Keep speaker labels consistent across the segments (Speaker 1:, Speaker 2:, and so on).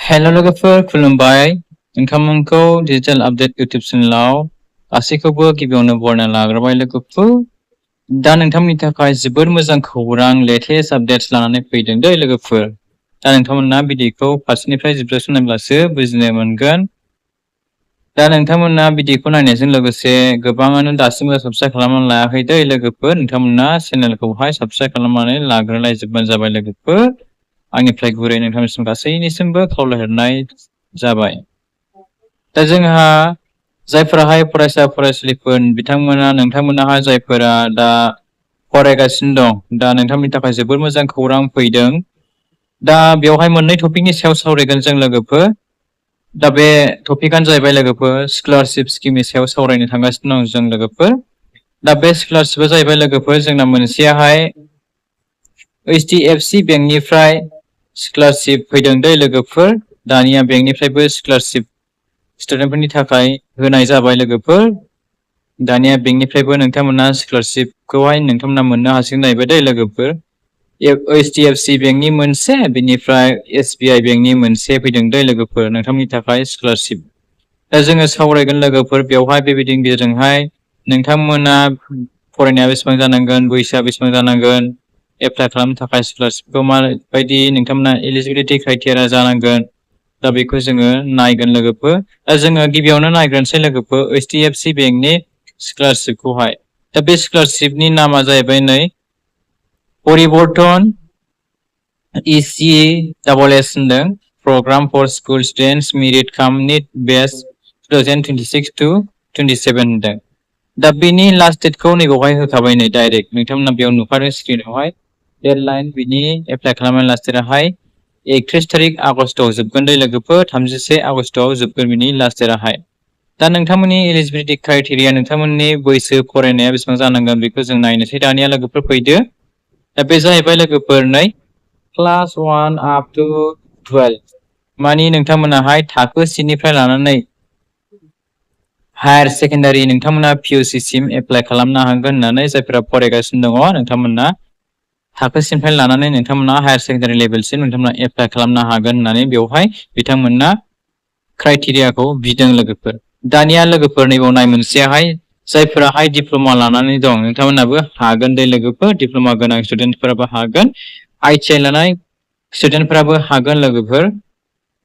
Speaker 1: Hello लोगोफोर खुलुमबाय नोंथांमोनखौ digital update इउट्यूब चेनेलाव गासैखौबो गिबियावनो बरायना लाग्रोबाय लोगोफोर दा नोंथांमोननि थाखाय जोबोर मोजां खौरां लेटेस्ट आपडेट्स लानानै फैदों दै लोगोफोर दा नोंथांमोना भिडिअखौ फारसेनिफ्राय जोबजासिम नायब्लासो बुजिनो मोनगोन दा नोंथांमोना भिडिअखौ नायनायजों लोगोसे गोबाङानो दासिमबो साबस्क्राइब खालामनानै लायाखै दै लोगोफोर नोंथांमोना चेनेलखौहाय साबस्क्राइब खालामनानै लाग्रोलायजोबबानो जाबाय लोगोफोर आंनिफ्राय गुरै नोंथांनिसिम गासैनिसिमबो खावलायहरनाय जाबाय दा जोंहा जायफोराहाय फरायसा फरायसुलिफोर बिथांमोना नोंथांमोनाहाय जायफोरा दा फरायगासिनो दं दा नोंथांमोननि थाखाय जोबोर मोजां खौरां फैदों दा बेवहाय मोननै टपिकनि सायाव सावरायगोन जों लोगोफोर दा बे टपिकआनो जाहैबाय लोगोफोर स्कलारशिप स्किमनि सायाव सावरायनो थांगासिनो दं जों लोगोफोर दा बे स्कलारशिपआ जाहैबाय लोगोफोर जोंना मोनसेयाहाय HDFC बेंकनिफ्राय स्कलारशिप फैदों दै लोगोफोर दानिया बेंकनिफ्रायबो स्कलारशिप स्टुडेन्टफोरनि थाखाय होनाय जाबाय लोगोफोर दानिया बेंकनिफ्रायबो नोंथांमोना स्कलारशिपखौहाय नोंथांमोना मोननो हासिगोन जाहैबाय दै लोगोफोर HDFC बेंकनि मोनसे बेनिफ्राय SBI बेंकनि मोनसे फैदों दै लोगोफोर नोंथांमोननि थाखाय स्कलारशिप दा जोङो सावरायगोन लोगोफोर बेवहाय बेबायदिनि गेजेरजोंहाय नोंथांमोना फरायनाया बेसेबां जानांगोन बैसोआ बेसेबां जानांगोन एप्लाइ खालामनो थाखाय स्कलारशिपखौ माबायदि नोंथांमोना एलिजिबिलिटि क्राइटेरिया जानांगोन दा बेखौ जोङो नायगोन लोगोफोर दा जोङो गिबियावनो नायग्रोनोसै लोगोफोर HDFC बेंकनि स्कलारशिपखौहाय दा बे स्कलारशिपनि नामा जाहैबाय नै परिबर्तन ECSS होनदों program for school students merit cum need base 2026 to 27 होनदों दा बेनि लास्ट डेटखौ नैबावहाय होखाबाय नै डाइरेक्ट नोंथांमोना बेयाव नुखादों स्क्रिनावहाय डेडलाइन बिनि एप्लाइ खालामनाय लास्ट डेटआहाय 31 तारिख आगस्टआव जोबगोन दै लोगोफोर 31 आगस्टआव जोबगोन बिनि लास्ट डेटआहाय दा नोंथांमोननि एलिजिबिलिटि क्राइटेरिया नोंथांमोननि बैसो फरायनाया बेसेबां जानांगोन बेखौ जों नायनोसै दानिया लोगोफोर फैदो दा बे जाहैबाय लोगोफोर नै Class 1 up to 12 मानि नोंथांमोनाहाय थाखो 10 निफ्राय लानानै हायर सेकेन्डारि नोंथांमोना PUC सिम एप्लाइ खालामनो हागोन होननानै जायफोरा फरायगासिनो दङ नोंथांमोना थाखोसिमनिफ्राय लानानै नोंथांमोना हायर सेकेन्डारि लेभेलसिम नोंथांमोना एप्लाइ खालामनो हागोन होननानै बेवहाय बिथांमोना क्राइटेरियाखौ बिदों लोगोफोर दानिया लोगोफोर नैबाव नाय मोनसेयाहाय जायफोराहाय डिप्ल'मा लानानै दं नोंथांमोनाबो हागोन दै लोगोफोर डिप्ल'मा गोनां स्टुडेन्टफोराबो हागोन ITI लानाय स्टुडेन्टफोराबो हागोन लोगोफोर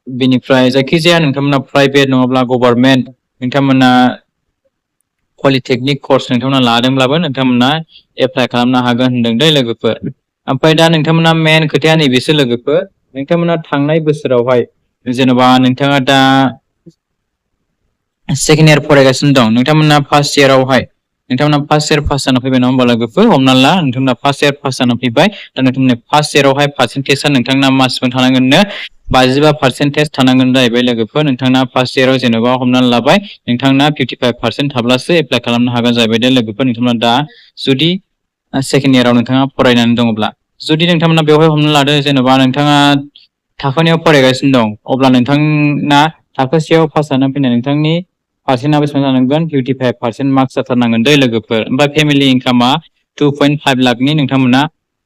Speaker 1: बेनिफ्राय जायखिजाया नोंथांमोना प्राइभेट नङाब्ला गभर्नमेन्ट नोंथांमोना पलिटेक्निक कर्स नोंथांमोना लादोंब्लाबो नोंथांमोना एप्लाइ खालामनो हागोन होनदों दै लोगोफोर ओमफ्राय दा नोंथांमोना मेन खोथाया नैबेसो लोगोफोर नोंथांमोना थांनाय बोसोरावहाय जेनेबा नोंथाङा दा सेकेन्ड इयार फरायगासिनो दं नोंथांमोना फार्स्ट इयारावहाय नोंथांमोना फार्स्ट इयार पास जाना फैबाय नङा होमबा लोगोफोर हमना ला नोंथांमोना फार्स्ट इयार पास जाना फैबाय दा नोंथांमोना फार्स्ट इयारावहाय पार्सेन्टेजआ नोंथांना मासिबां थानांगोननो 55% थानांगोन जाहैबाय लोगोफोर नोंथांना फार्स्ट इयाराव जेनेबा हमनानै लाबाय नोंथांना 55% थाब्लासो एप्लाइ खालामनो हागोन जाहैबाय दे लोगोफोर नोंथांमोना दा जुदि सेकेन्ड इयाराव नोंथाङा फरायनानै दङब्ला जुदि नोंथांमोना बेवहाय हमना लादो जेनेबा नोंथाङा थाखोनियाव फरायगासिनो दं अब्ला नोंथांना थाखोसेयाव पास जानानै फैनाय नोंथांनि पार्सेन्टआ बेसेबां जानांगोन 55% मार्क्स जाथारनांगोन दै लोगोफोर ओमफ्राय फेमिलि इनकामा 2.5 लाखनि नोंथांमोना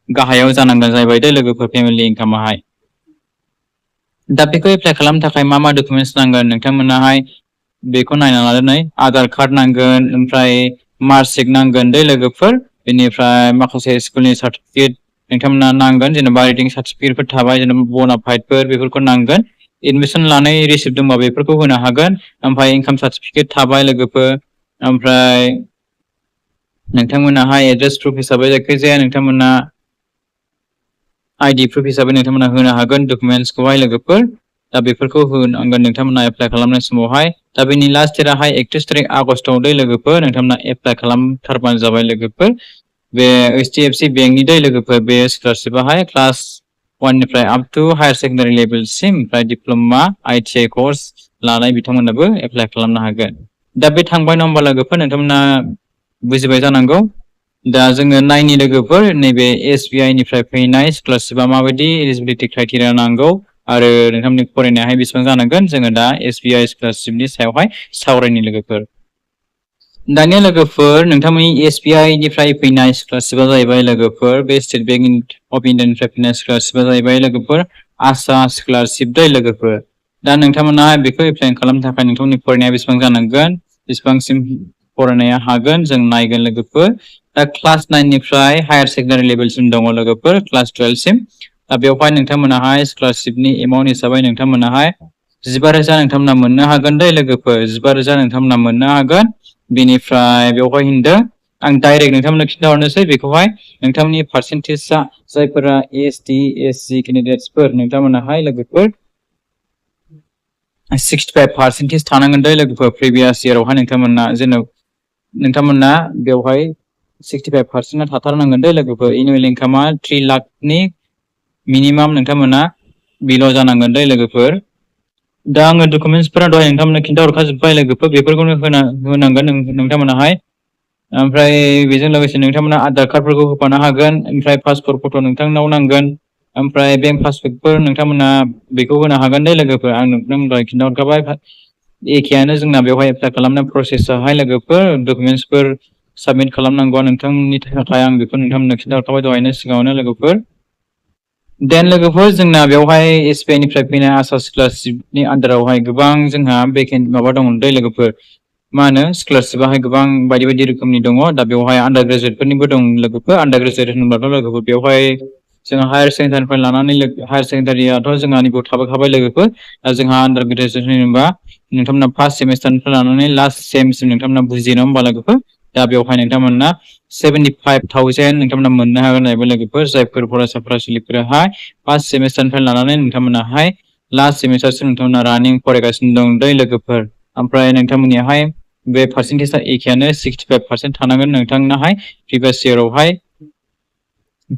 Speaker 1: गाहायाव जानांगोन जाहैबाय दै लोगोफोर फेमिलि इनकामाहाय दा बेखौ एप्लाइ खालामनो थाखाय मा डकुमेन्टस नांगोन नोंथांमोनाहाय बेखौ नायना लादो नै आधार कार्ड नांगोन ओमफ्राय मार्कशीट नांगोन दै लोगोफोर बेनिफ्राय माखासे स्कुलनि सार्टिफिकेट नोंथांमोना नांगोन जेनेबा रिडिं सार्टिफिकेटफोर थाबाय जेनेबा बनाफाइडफोर बेफोरखौ नांगोन एडमिसन लानाय रिसिप्ट दंबा बेफोरखौ होनो हागोन ओमफ्राय इनकाम सार्टिफिकेट थाबाय लोगोफोर ओमफ्राय नोंथांमोनाहाय एड्रेस प्रुफ हिसाबै जायखिजाया नोंथांमोना आइडि प्रुफ हिसाबै नोंथांमोना होनो हागोन डकुमेन्टसखौहाय लोगोफोर दा बेफोरखौ होनांगोन नोंथांमोना एप्लाइ खालामनाय समावहाय दा बेनि लास्ट डेटआहाय 31 तारिख आगस्टआव दै लोगोफोर नोंथांमोना एप्लाइ खालामथारबानो जाबाय लोगोफोर बे HDFC बेंकनि दै लोगोफोर बे स्कलारशिपआहाय क्लास 1 निफ्राय आप टू हायर सेकेन्डारि लेभेलसिम ओमफ्राय डिप्ल'मा ITI कर्स लानाय बिथांमोनाबो एप्लाइ खालामनो हागोन दा बे थांबाय नङा होमबा लोगोफोर नोंथांमोना बुजिबाय जानांगौ दा जोङो नायनि लोगोफोर नैबे SBI निफ्राय फैनाय स्कलारशिपआ माबायदि एलिजिबिलिटि क्राइटेरिया नांगौ आरो नोंथांमोननि फरायनायाहाय बेसेबां जानांगोन जोङो दा SBI स्कलारशिपनि सायावहाय सावरायनि लोगोफोर दानिया लोगोफोर नोंथांमोननि SBI निफ्राय फैनाय स्कलारशिपआ जाहैबाय लोगोफोर बे स्टेट बेंक अफ इन्डियानिफ्राय फैनाय स्कलारशिपआ जाहैबाय लोगोफोर आसा स्कलारशिप दै लोगोफोर दा नोंथांमोना बेखौ एप्लाइ खालामनो थाखाय नोंथांमोननि फरायनाया बेसेबां जानांगोन बेसेबांसिम फरायनाया हागोन जों नायगोन लोगोफोर दा क्लास 9 निफ्राय हायार सेकेन्डारि लेभेलसिम दङ लोगोफोर क्लास 12 सिम दा बेवहाय नोंथांमोनाहाय स्कलारशिपनि एमाउन्ट हिसाबै नोंथांमोनाहाय 15,000 नोंथांमोना मोननो हागोन दै लोगोफोर 15,000 नोंथांमोना मोननो हागोन बेनिफ्राय बेवहाय होनदों आं डाइरेक्ट नोंथांमोननो खिन्थाहरनोसै बेखौहाय नोंथांमोननि पार्सेन्टेजआ जायफोरा एसटि एससि केन्डिडेट्सफोर नोंथांमोनाहाय लोगोफोर 65% थानांगोन दै लोगोफोर प्रिभियास इयारावहाय नोंथांमोना बेवहाय 65% थाथारनांगोन दै लोगोफोर एनुवेल इनकामा 3 लाखनि मिनिमाम नोंथांमोना बिल' जानांगोन दै लोगोफोर दा आङो डकुमेन्टसफोरा दहाय नोंथांमोननो खिन्थाहरखाजोब्बाय लोगोफोर बेफोरखौनो होनांगोन नोंथांमोनाहाय ओमफ्राय बेजों लोगोसे नोंथांमोना आधार कार्डफोरखौ होफानो हागोन ओमफ्राय पासपर्ट फट' नोंथांनाव नांगोन ओमफ्राय बेंक पासबुकफोर नोंथांमोना बेखौ होनो हागोन दै लोगोफोर आं नोंथांमोन दहाय खिन्थाहरखाबाय एखेयानो जोंना बेवहाय एप्लाइ खालामनाय प्रसेसआहाय लोगोफोर डकुमेन्टसफोर साबमिट खालामनांगौआ नोंथांनि थाखाय आं बेखौ नोंथांमोननो खिन्थाहरखाबाय दहायनो सिगाङावनो लोगोफोर देन लोगोफोर जोंना बेवहाय SBI निफ्राय फैनाय आसा स्कलारशिपनि आन्दारावहाय गोबां जोंहा बेकेन्ट माबा दङ दै लोगोफोर मा होनो स्कलारशिपाहाय गोबां बायदि बायदि रोखोमनि दङ दा बेवहाय आन्डार ग्रेजुवेटफोरनिबो दं लोगोफोर आन्डार ग्रेजुवेट होनबाथ' लोगोफोर बेवहाय जोंहा हायार सेकेन्डारिनिफ्राय लानानै हायार सेकेन्डारियाथ' जोंहानिबो थाबोखाबाय लोगोफोर दा जोंहा आन्डार ग्रेजुवेट होनोबा नोंथांमोना फार्स्ट सेमिस्टारनिफ्राय लानानै लास्ट सेमसिम नोंथांमोना बुजियो नङा होमबा लोगोफोर दा बेवहाय नोंथांमोना 75,000 नोंथांमोना मोननो हागोन जाहैबाय लोगोफोर जायफोर फरायसा फरायसुलिफोराहाय फार्स्ट सेमिस्टारनिफ्राय लानानै नोंथांमोनाहाय लास्ट सेमिस्टारसिम नोंथांमोना रानिं फरायगासिनो दं दै लोगोफोर ओमफ्राय नोंथांमोननियाहाय बे पार्सेन्टेजआ एखेयानो 65% थानांगोन नोंथांनाहाय प्रिभियास इयारावहाय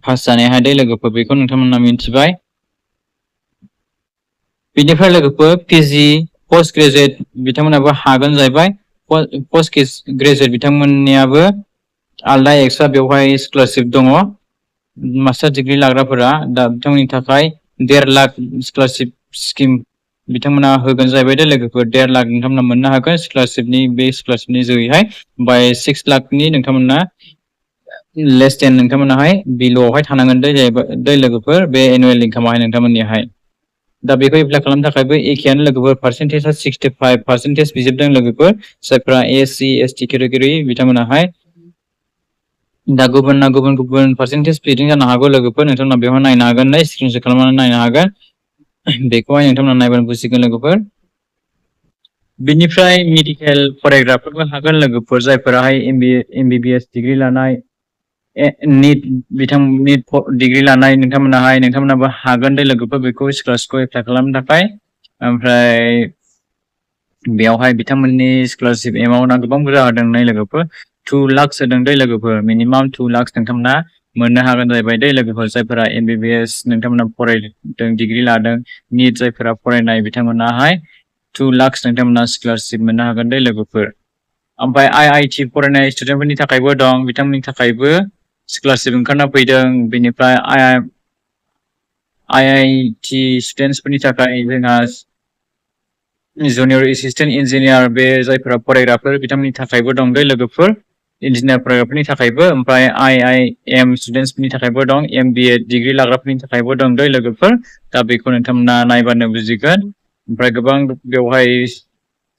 Speaker 1: पास जानायाहाय दै लोगोफोर बेखौ नोंथांमोना मिथिबाय बेनिफ्राय लोगोफोर पिजि पोस्ट ग्रेजुवेट बिथांमोनाबो हागोन जाहैबाय पोस्ट ग्रेजुवेट बिथांमोननियाबो आलदा एक्सट्रा बेवहाय स्कलारशिप दङ मास्टार डिग्री लाग्राफोरा दा बिथांमोननि थाखाय 1.5 लाख स्कलारशिप स्किम बिथांमोना होगोन जाहैबाय दै लोगोफोर 1.5 लाख नोंथांमोना मोननो हागोन स्कलारशिपनि जोहैहाय बाय 6 लाखनि नोंथांमोना लेस देन नोंथांमोनाहाय बिल'आवहाय थानांगोन दै लोगोफोर बे एनुवेल इनकामाहाय नोंथांमोननियाहाय दा बेखौ एप्लाइ खालामनो थाखायबो एखेयानो लोगोफोर पार्सेन्टेजआ 65% बिजोबदों लोगोफोर जायफ्रा SC ST केटेगरि बिथांमोनाहाय दा गुबुन गुबुन पार्सेन्टेज बिदिं जानो हागौ लोगोफोर नोंथांमोना बेवहाय नायनो हागोन स्क्रिनशट खालामनानै नायनो हागोन बेखौहाय नोंथांमोना नायबानो बुजिगोन लोगोफोर बिनिफ्राय मेडिकेल फरायग्राफोरबो हागोन लोगोफोर जायफोराहाय MBBS डिग्री लानाय नीट डिग्री लानाय नोंथांमोनाबो हागोन दै लोगोफोर बेखौ स्कलारशिपखौ एप्लाइ खालामनो थाखाय ओमफ्राय बेयावहाय बिथांमोननि स्कलारशिप एमाउन्टआ गोबां बुरजा होदों नै लोगोफोर 2 लाख होदों दै लोगोफोर मिनिमाम 2 लाख नोंथांमोना मोननो हागोन जाहैबाय दै लोगोफोर जायफोरा MBBS नोंथांमोना फरायदों डिग्री लादों नीट जायफोरा फरायनाय बिथांमोनाहाय 2 लाख नोंथांमोना स्कलारशिप मोननो हागोन दै लोगोफोर ओमफ्राय IIT फरायनाय स्टुडेन्टफोरनि थाखायबो दं बिथांमोननि थाखायबो स्कलारशिप ओंखारना फैदों बेनिफ्राय IIT स्टुडेन्टसफोरनि थाखाय जोंहा जुनियर एसिस्टेन्ट इन्जिनियार बे जायफोरा फरायग्राफोर बिथांमोननि थाखायबो दं दै लोगोफोर इन्जिनियार फरायग्राफोरनि थाखायबो ओमफ्राय IIM स्टुडेन्टसफोरनि थाखायबो दं MBA डिग्री लाग्राफोरनि थाखायबो दं दै लोगोफोर दा बेखौ नोंथांमोना नायबानो बुजिगोन ओमफ्राय गोबां बेवहाय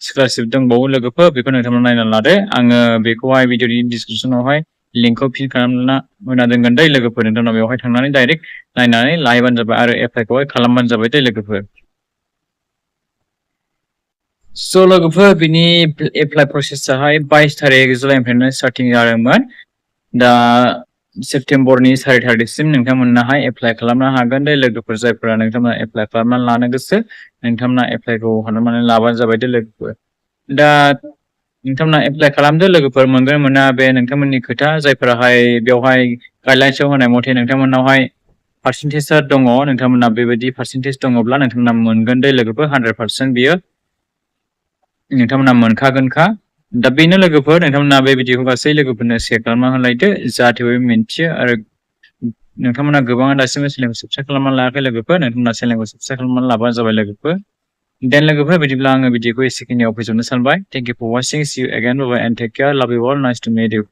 Speaker 1: स्कलारशिप दंबावो लोगोफोर बेखौ नोंथांमोना नायना लादो आङो बेखौहाय भिडिअनि डिसक्रिपसनावहाय लिंकखौ फिन खालामना होना दोनगोन दै लोगोफोर नोंथांनाव बेवहाय थांनानै डाइरेक्ट नायनानै लाहैबानो जाबाय आरो एप्लाइखौहाय खालामबानो जाबाय दै लोगोफोर स' लोगोफोर बिनि एप्लाइ प्रसेसआहाय 22 तारिख जुलाइनिफ्रायनो स्टार्टिं जादोंमोन दा सेप्तेम्बरनि 4 तारिखसिम नोंथांमोनाहाय एप्लाइ खालामनो हागोन दै लोगोफोर जायफोरा नोंथांमोना एप्लाइ खालामनानै लानो गोसो नोंथांमोना एप्लाइखौ खालामनानै लाबानो जाबाय दै लोगोफोर दा नोंथांमोना एप्लाइ खालामदो लोगोफोर मोनगोन मोना बे नोंथांमोननि खोथा जायफोराहाय बेवहाय गाइडलाइन्सआव होनाय मथे नोंथांमोनावहाय पार्सेन्टेजआ दङ नोंथांमोना बेबायदि पार्सेन्टेज दङब्ला नोंथांमोना मोनगोन दै लोगोफोर 100% बियो नोंथांमोना मोनखागोनखा दा बेनो लोगोफोर नोंथांमोना बे भिडिअखौ गासै लोगोफोरनो शेयार खालामना होलायदो जाहाथे बयबो मिन्थियो आरो नोंथांमोना गोबाङा दासिमबो चेनेलखौ साबस्क्राइब खालामनानै लायाखै लोगोफोर नोंथांमोना चेनेलखौ साबस्क्राइब खालामनानै लाबानो जाबाय लोगोफोर देन लोगोफोर बिदिब्ला आङो भिडिअखौ एसेखिनियाव फोजोबनो सानबाय thank you for watching see you again bye bye and take care love you all nice to meet U